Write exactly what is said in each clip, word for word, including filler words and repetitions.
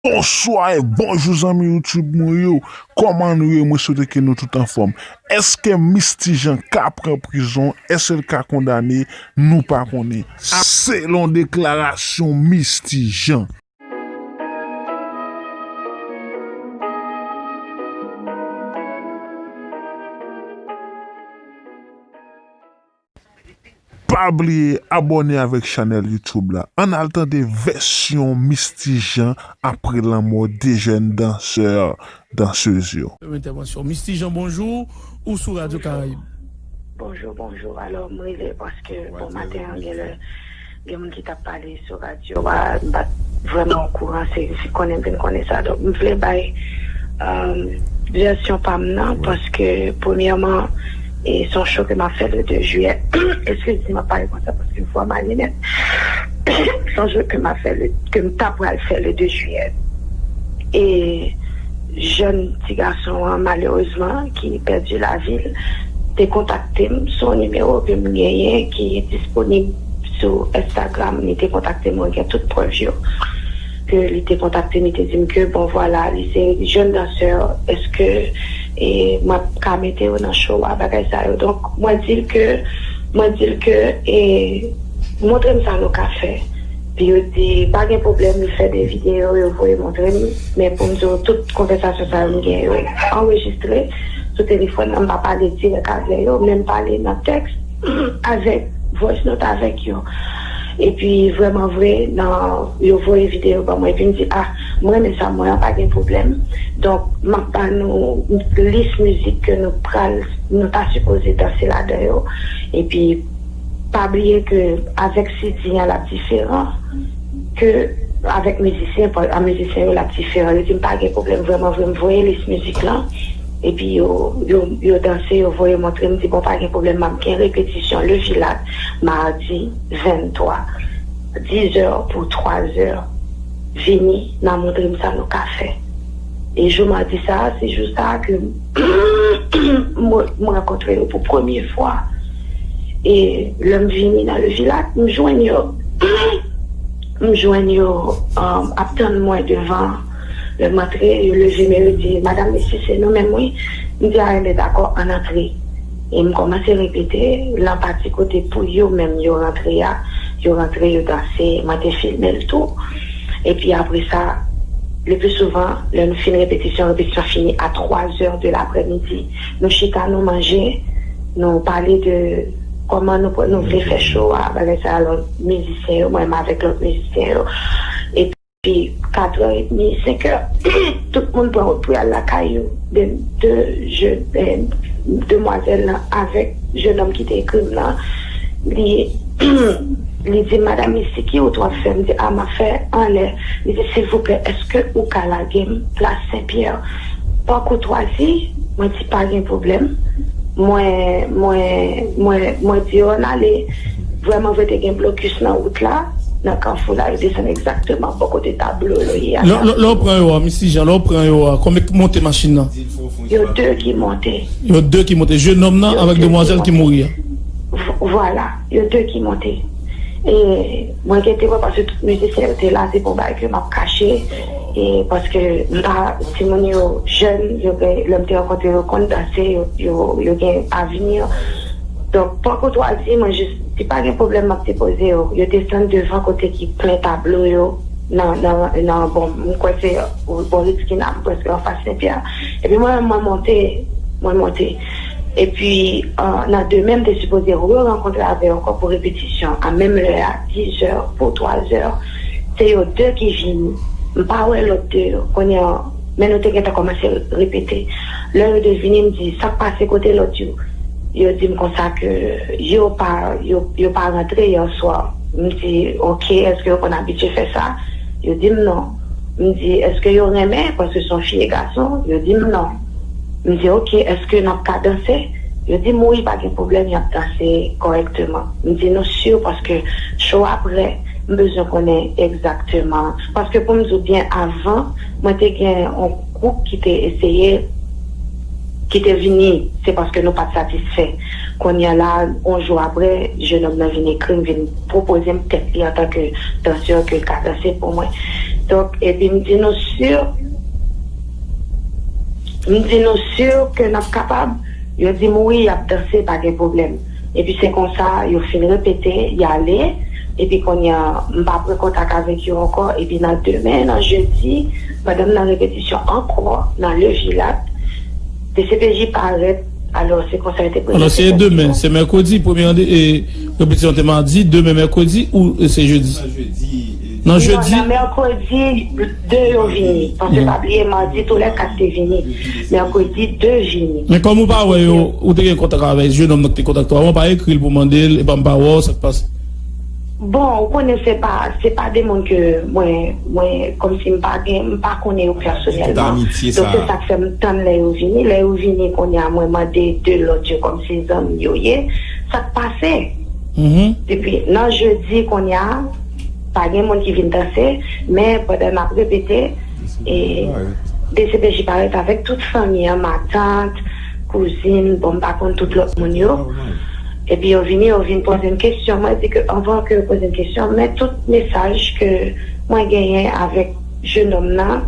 Bonswa e bonjou zanmi YouTube mwen yo. Kòman nou ye? Mwen swete ke nou tout anfòm. Èske Misty Jean ka pran prizon? Èske l ka kondane? Nou pa konnen. Selon deklarasyon Misty Jean. Pa bliye abòne avèk chanèl YouTube la. Ann al tande vèsyon Misty Jean apre lanmò de jèn dansè, dansez yo. Yon entèvansyon. Misty Jean, bonjou. Ou sou Radyo Karayib. Bonjou, bonjou. Alò, m rive paske bon maten an gen lè gen moun ki t ap pale sou radyo a, m pa t vrèman okouran, se, se konnen m vin konnen sa. Donk, m vle bay, um, vèsyon pa m nan, paske, premyèman, e se yon show ke m ap fè le de jiyè. Eskize m, m ap pale konsa paske vwa m ale nèt. Se yon show ke m ap fè le, ke m ta pral fè le de jiyè. E jèn ti gason an, malerezman, ki pèdi lavi l, te kontakte m sou yon nimewo ke m genyen ki disponib sou Instagram. Li te kontakte m, mwen gen tout prèv yo. Ke li te kontakte m, li te di m ke, bon, vwala, li se jèn dansè, èske, e, m ap ka mete yo nan show a, bagay sa yo. Donk, mwen di l ke, mwen di l ke, e, montre m sa nou ka fè. Pi yo di, pa gen pwoblèm, li fè de videyo, yo voye montre m. Men pou m di w, tout konvèsasyon sa yo m gen yo anrejistre sou telefòn nan, m pa pale dirèk avè yo, men m pale nan tèks avèk, voice note avèk yo. Epi vrèman vre, nan, yo voye videyo ban mwen, epi m di, ah, m renmen sa, mwen an pa gen pwoblèm. Donk, m ap ba nou lis mizik ke nou pral, nou ta sipoze danse ladan yo. Epi, pa bliye ke avèk C D an, l ap diferan ke avèk mizisyen, pa, a mizisyen yo, l ap diferan. Yo di m pa gen pwoblèm, vrèman vre, m voye lis mizik lan. Epi yo, yo, yo danse, yo voye montre m, di, bon, pa gen pwoblèm, m ap gen repetisyon Le Vilat, madi venntwa, dizè pou twazè. Vini, n a montre m sa nou ka fè. E jou madi sa a, se jou sa a ke mwen, mwen rankontre yo pou premye fwa. E lè m vini nan Le Vilat, m jwenn yo, m jwenn yo, um, ap tann mwen devan. Lè m antre, yo leve men yo di, "Madam, mesye, se nou menm, wi." M di, "A, enben, dakò, ann antre." E m kòmanse repete, lan pati kote pou yo menm yo rantre a, yo rantre, yo danse, mwen te filme l tou. Epi apre sa, le pli souvan, lè nou fin repetisyon, repetisyon fini a twazè de laprèmidi. Nou chita, nou manje, nou pale de kòman nou, nou vle fè show a, bagay sa, lòt mizisyen yo, mwen menm avèk lòt mizisyen yo. Epi katrè edmi, senkè, tout moun pran wout pou y al lakay yo. De, de jèn, eh, demwazèl lan avèk jennonm ki te ekri m nan, li, li di, "Madam Misty, ki wout w ap fè?" M di, "A, m ap fè anlè." Li di, "Silvouplè, èske ou ka lage m plas Senpyè?" Pa koutwazi, mwen di, "Pa gen pwoblèm." Mwen, mwen, mwen, mwen di yo ann ale. Vrèman vre, te gen blokis nan wout la, nan kafou la, yo desann egzakteman bò kote tablo yo ye a. Lè, lè, lè w pran yo a, Misty Jean, lè w pran yo a, konbyen k monte machin nan? Yo de ki monte. Yo de ki monte. Jennonm nan avèk demwazèl ki mouri a. V-, vwala, yo de ki monte. E mwen gen temwen paske tout mizisyen yo te la, se pa yon bagay ke m ap kache. E paske m pa, timoun yo jèn, yo gen, lè m te rankontre yo, konn danse, yo, yo, yo gen avni. Donk, pa koutwazi, mwen jis di, "Pa gen pwoblèm, m ap depoze yo." Yo desann devan kote ki plen tablo yo, nan, nan, nan, bon, m kwè se bò Ritz Kina, m prèske anfas Senpyè. Epi mwen menm, mwen monte, mwen monte. Epi, euh, nan demen, m te sipoze re-rankontre avè yo ankò pou repetisyon, a menm lè a, dizè pou twazè. Se yo de ki vini. M pa wè lòt de yo. Kounye a, men nou te gentan kòmanse repete. Lè yo de vini, m di, "Sa k pase, kote lòt yo?" Yo di m konsa ke yo pa, yo, yo pa rantre yè swa. M di, "Oke, èske yo konn abitye fè sa?" Yo di m non. M di, "Èske yo renmen? Paske se yon fi e gason." Yo di m non. M di, "Oke, èske n ap ka danse?" Yo di m, "Wi, pa gen pwoblèm, y ap danse kòrèkteman." M di, "Nou si?" Paske cho a prè, m bezwen konnen egzakteman. Paske pou m di w byen, avan, mwen te gen yon gwoup ki te eseye, ki te vini, se paske nou pa t satisfè. Kounye a la, yon jou aprè, jennonm nan vin ekri m, vin pwopoze m tèt li antanke dansè ke l ka danse pou mwen. Donk, epi m di nou si, m di nou si ke n ap kapab, yo di m wi, y ap danse, pa gen pwoblèm. Epi se konsa, yo fin repete, y ale, epi kounye a, m pa pran kontak avèk yo ankò, epi nan demen, nan jedi, pandan m nan repetisyon ankò, nan Le Vilat, D C P J parèt, alò se konsa yo te prezante tèt yo. Alò se demen, se mèkredi, premye rande, e, repetisyon te madi, demen mèkredi ou, e, se jedi? Nan jedi. Non, nan mèkredi, de yo vini. Paske pa bliye, madi, tou lè kat te vini. Mèkredi, de vini. Men kòm ou pa wè yo, ou te gen kontak avèk jennonm nan ki te kontakte w avan, ou pa ekri l pou mande l, epa m pa wè w, sa k pase? Bon, ou konnen se pa, se pa de moun ke mwen, mwen, kòmsi m pa gen, m pa konnen yo pèsonèlman. Donk se sa k fè m tann lè yo vini. Lè yo vini, kounye a, mwen mande de lòt yo kòmsi zanmi yo ye. Sa k pase? Depi nan jedi kounye a, pa gen moun ki vin danse, men pandan n ap repete, e, D C P J parèt avèk tout fanmi an, matant, kouzin, bon, m pa konn tout lòt moun yo. Epi yo vini, yo vin poze m kesyon. Mwen di ke anvan ke yo poze m kesyon, men tout mesaj ke mwen genyen avèk jennonm nan,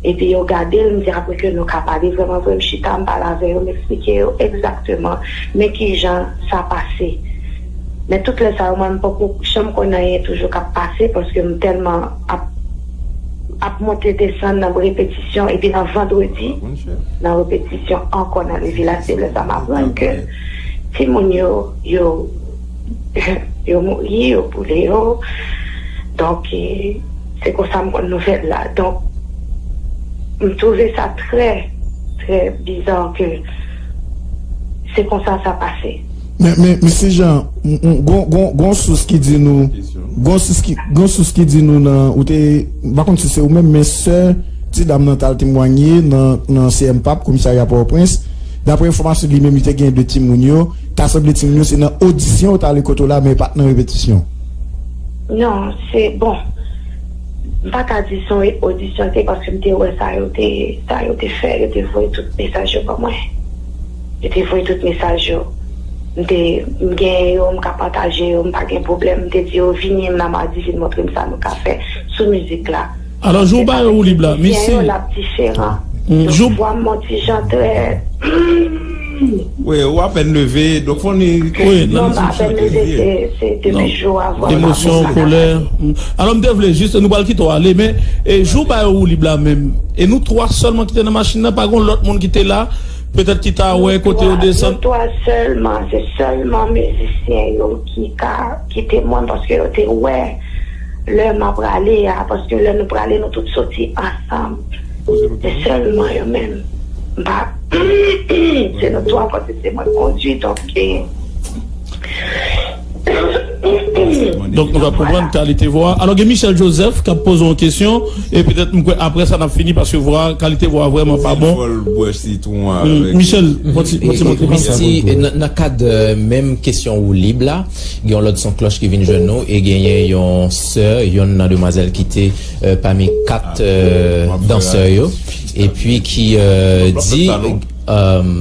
epi yo gade l, m di apre ke nou ka pale vrèman vre, m chita, m pale avè yo, m eksplike yo egzakteman men kijan sa pase. Men tout lè sa yo, mwen, m poko janm konn anyen toujou k ap pase, paske m tèlman ap, ap monte desann nan repetisyon, epi nan vandredi, nan repetisyon ankò nan Le Vilat, se lè sa m aprann ke timoun yo, yo, yo mouri, yo boule yo. Donk, e, se konsa m konn nouvèl la. Donk, m twouve sa trè, trè biza ke se konsa sa pase. Men, men, mesye Jean, m, m, gon, gon, gon sous ki di nou, gon sous ki, gon sous ki di nou nan, ou te, m pa konn si se ou menm, men sè ti dam nan t al temwanye nan, nan C M pap, komisarya Pòtoprens. Daprè enfòmasyon li menm, li te gen de timoun yo, ta sanble timoun yo se nan odisyon yo t ale kote w la, men pa t nan repetisyon. Non, se, bon, m pa ka di se yon odisyon te, paske m te wè sa yo te, sa yo te fè, yo te voye tout mesaj yo ban mwen. Yo te voye tout mesaj yo. M te, m genyen yo, m ka pataje yo, m pa gen pwoblèm. M te di yo, vini m nan madi, vin montre m sa nou ka fè sou mizik la. Alò, jou w ba yo woulib la, mizisyen yo, l ap diferan. Donk, vwa m yon ti jan trè, hmm. Wi, ou apèn leve, donk fò ni... Wi, non, m apèn leve, se, se depi jou a, vwa m ap monte. Emosyon, kolè. Alò, m te vle jis, nou pral kite w ale, men, e, jou w ba yo woulib la menm, e nou twa sèlman ki te nan machin nan, pa gen lòt moun ki te la, petèt ki ta wè kote yo desann. Nou twa sèlman, se sèlman mizisyen yo ki ka kite mwen, paske yo te wè lè m ap prale a, paske lè nou prale, nou tout soti ansanm. Se sèlman yo menm. M pa, se nou twa, paske se mwen k kondui, donk, e, Donk, nou ka konprann kalite vwa. Alò, gen Michel Joseph k ap poze yon kesyon, e petèt, m kwè, apre sa, n ap fini, paske vwa, kalite vwa vrèman pa bon. Fò l bwè sitwon avèk... Michel, yon ti, yon ti montre. Misty, nan, nan kad, euh, menm kesyon woulib la, gen yon lòt son klòch ki vin jwenn nou, e genyen yon sè, yonn nan demwazèl ki te, euh, pami kat, euh, dansè yo, epi ki, euh, di, euh,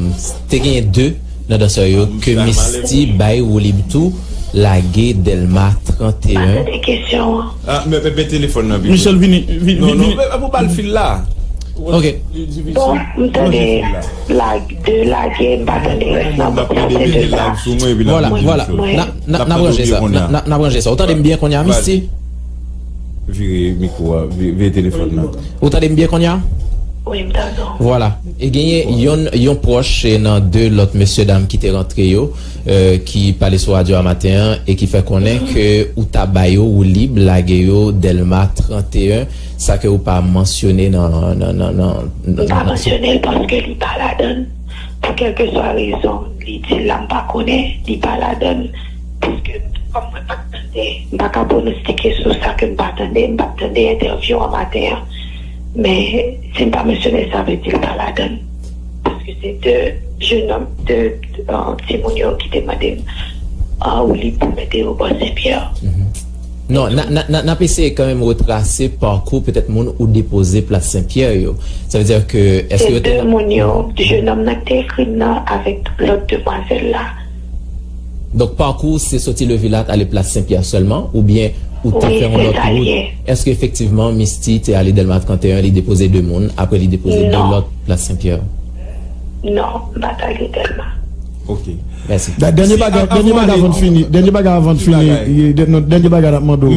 te genyen de nan dansè yo ke Misty bay woulib tou, lage Dèlma trannteyen. Pa tande kesyon an. Ah, men, men, men telefòn nan pi pre. Michel, vini, vini, non, non, vini. Men, men, pou ba l fil la. Ok. Bon, m tande lage, de lage, m pa tande rès nan. Bon, sa se de sa. Vwala, vwala. N a, n a, n a ranje sa. N a, n a, n a ranje sa. Ou tande m byen kounye a, Misty? Vire mikwo a, vi-, vire telefòn nan. Ou tande m byen kounye a? Wi, m tande w. Vwala. E genyen yon, yon pwòch, e, nan de lòt mesye dam ki te rantre yo, e, ki pale sou radyo a maten an e ki fè konnen ke ou ta ba yo woulib, lage yo Dèlma trannteyen, sa ke ou pa mansyone nan, nan, nan, nan, nan, nan... M pa mansyone l paske li pa ladan l. Pou kèlkeswa rezon, li di l la, m pa konnen, li pa ladan l. Paske, kòm mwen pa t tande, m pa ka pwonostike sou sa ke m pa tande, m pa t tande entèvyou an maten an. Men, si m pa mansyone l, sa vle di l pa ladan l. Paske se de jenòm, de, de, euh, timoun yo ki te mande m, euh, woulib pou mete yo bò Senpyè. Non, n a, n a, n a, n ap eseye kanmenm retrase pakou petèt moun ou depoze Plas Senpyè yo. Sa vle di ke, èske yo te... Se de moun yo, jenòm nan ki te ekri m nan avèk lòt demwazèl la. Donk, pakou se soti Levilat ale Plas Senpyè sèlman, oubyen ou te fè yon lòt wout. Èske efektivman Misty te ale Dèlma trannteyen, li depoze de moun, apre li depoze de lòt Plas Sen Pyè? Non, m pa t ale Dèlma. Ok. Mèsi. Dènye bagay, dènye bagay avan n fini. Dènye bagay avan n fini. Dènye bagay n ap mande w.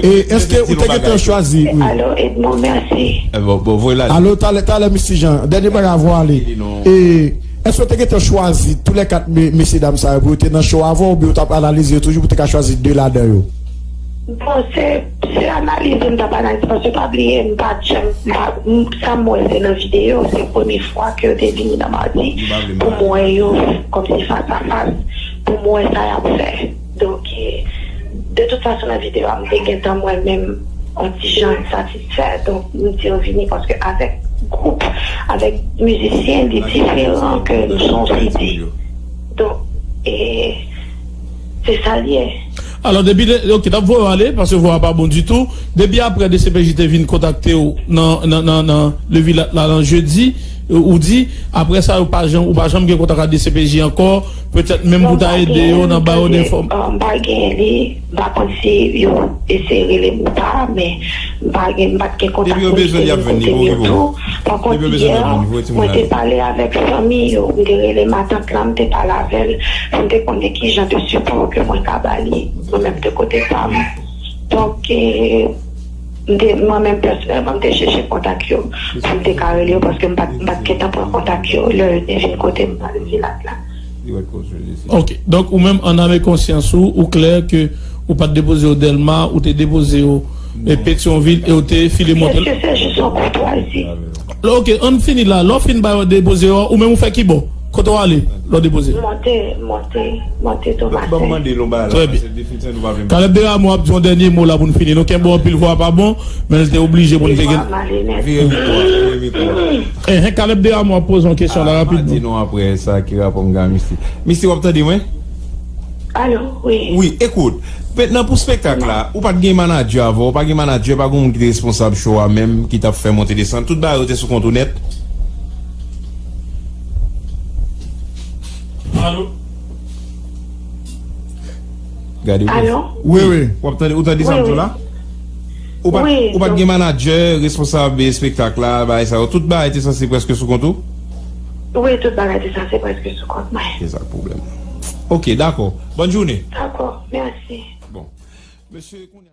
E èske ou te gentan chwazi? Alo, Edmond, mèsi. Alo, talè, talè, Misty Jean. Dènye bagay avan w ale. E èske ou te gentan chwazi tou lè kat mesye dam sa yo pou yo te nan show avè w, oubyen ou t ap analize yo toujou pou te ka chwazi de ladan yo? Bon, se, se analize m t ap analize, paske pa bliye, m pa t janm, m pa, m, sa m wè se nan videyo, se premye fwa ke yo te vini nan Madi pou m wè yo kòmsi fas a fas, pou m wè sa y ap fè. Donk, e, de tout fason, nan videyo a, m te gentan mwen menm yon ti jan satisfè, donk m di yo vini, paske avèk gwoup, avèk mizisyen, li diferan ke nou se yon sidi. Donk, e, se sa l ye. Alò, depi, ok, n ap voye w ale, paske vwa a pa bon ditou. Depi apre D C P J te vin kontakte w nan, nan, nan, nan Levilat la, nan jedi, ou di, apre sa, ou pa janm, ou pa janm gen kontak ak D C P J ankò, petèt menm pou ta ede yo nan ba yo de fòm. Non, m pa gen, m pa gen li, m pa konn si yo eseye rele m ou pa, men m pa gen, m pa t gen kontak pou m te vin kote yo tou. Pa kont, yè, mwen te pale avèk fanmi yo, m te rele matant lan, m te pale avè l, pou m te konnen ki jan de sipò ke mwen ka ba li, mwen menm de kote pa m. Donk, e, m te, mwen menm pèsonèlman, m te chèche kontak yo, pou m te ka rele yo, paske m pa t, m pa t gentan pran kontak yo, lè yo te vin kote m nan Levilat la. Ok, donk ou menm an ame konsyans ou, ou klè ke ou pa t depoze yo Dèlma, ou te depoze yo, e, Petyonvil e ou te file monte. Èske se jis yon koutwazi? Ok, ann fini la. Lè w fin ba yo depoze yo, ou menm ou fè ki bò? Kote w ale lè w depoze? Monte, monte, monte Tomasen. Trè byen. Kalèb Desrameaux ap di yon dènye mo la pou n fini. Nou kenbe w anpil, vwa a pa bon, men l te oblije pou n te gen. Vire mikwo a, vire mikwo a. Enhen, Kalèb Desrameaux ap poze yon kesyon la rapidman. Di nou apre sa ki rapò m gen a Misty. Misty, w ap tande mwen? Alo, wi. Wi, ekout. Mentnan pou spektak la, ou pa t gen manadjè avè w, ou pa gen manadjè, pa gen moun ki te responsab show a menm, ki t ap fè monte desann. Tout bagay yo te sou kont ou nèt. Alo? Gade. Alo? Wi, wi. W ap tande, ou tande sa m di w la? Ou pa t, ou pa t gen manadjè, responsab espektak la, bagay sa yo. Tout bagay te sanse prèske sou kont ou? Wi, tout bagay te sanse prèske sou kont mwen. Se sa k pwoblèm. Ok, dakò. Bòn jounen. Dakò, mèsi. Bon. Mesye, kounye a